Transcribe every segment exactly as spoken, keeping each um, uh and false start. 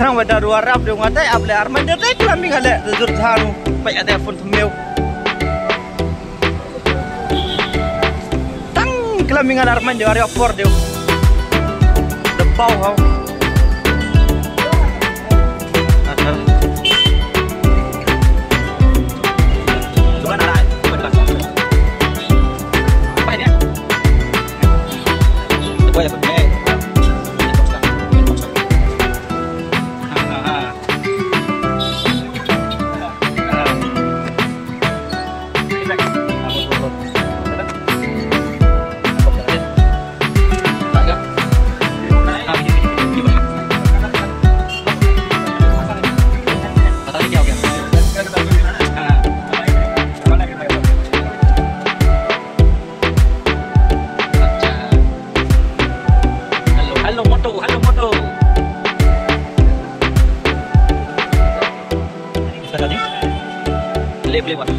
Rang wada ruwa rap de ngate able arman de te klami ngale jur janu. Pai ade phone thmeu. Tang klami ngale arman de ari apor de. De pau hau. Hello, hello, moto, hello, moto. Left, left, one.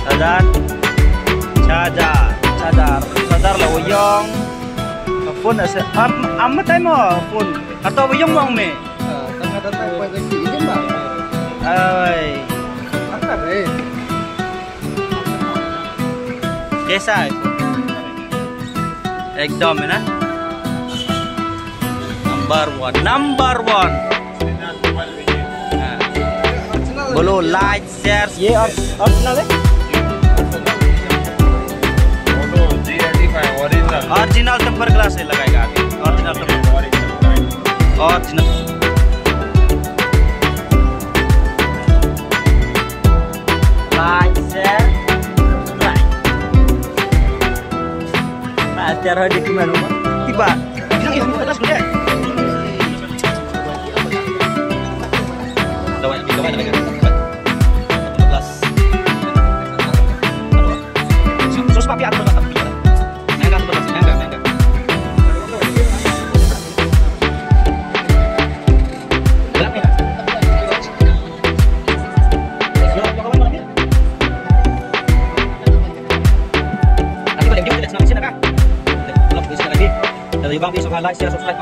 Sadar. Sadar. Sadar. Sadar la u ïong. Phone ase. Am, am tai mo phone. Hato u ïong mo me. Ah, tang ada tai pa lagi ini, Mbak. Ai. Angkat, eh. Kaisa hai? Ekdom hai na. Number one, number one. Ha. Bolo like, share, ye or-, original hai? Original tempered glass hai, lagayega abhi. Original tempered. Original. Like, share, subscribe. Nah, share di komen. Tiba. Sus papi aku. Like, share, subscribe.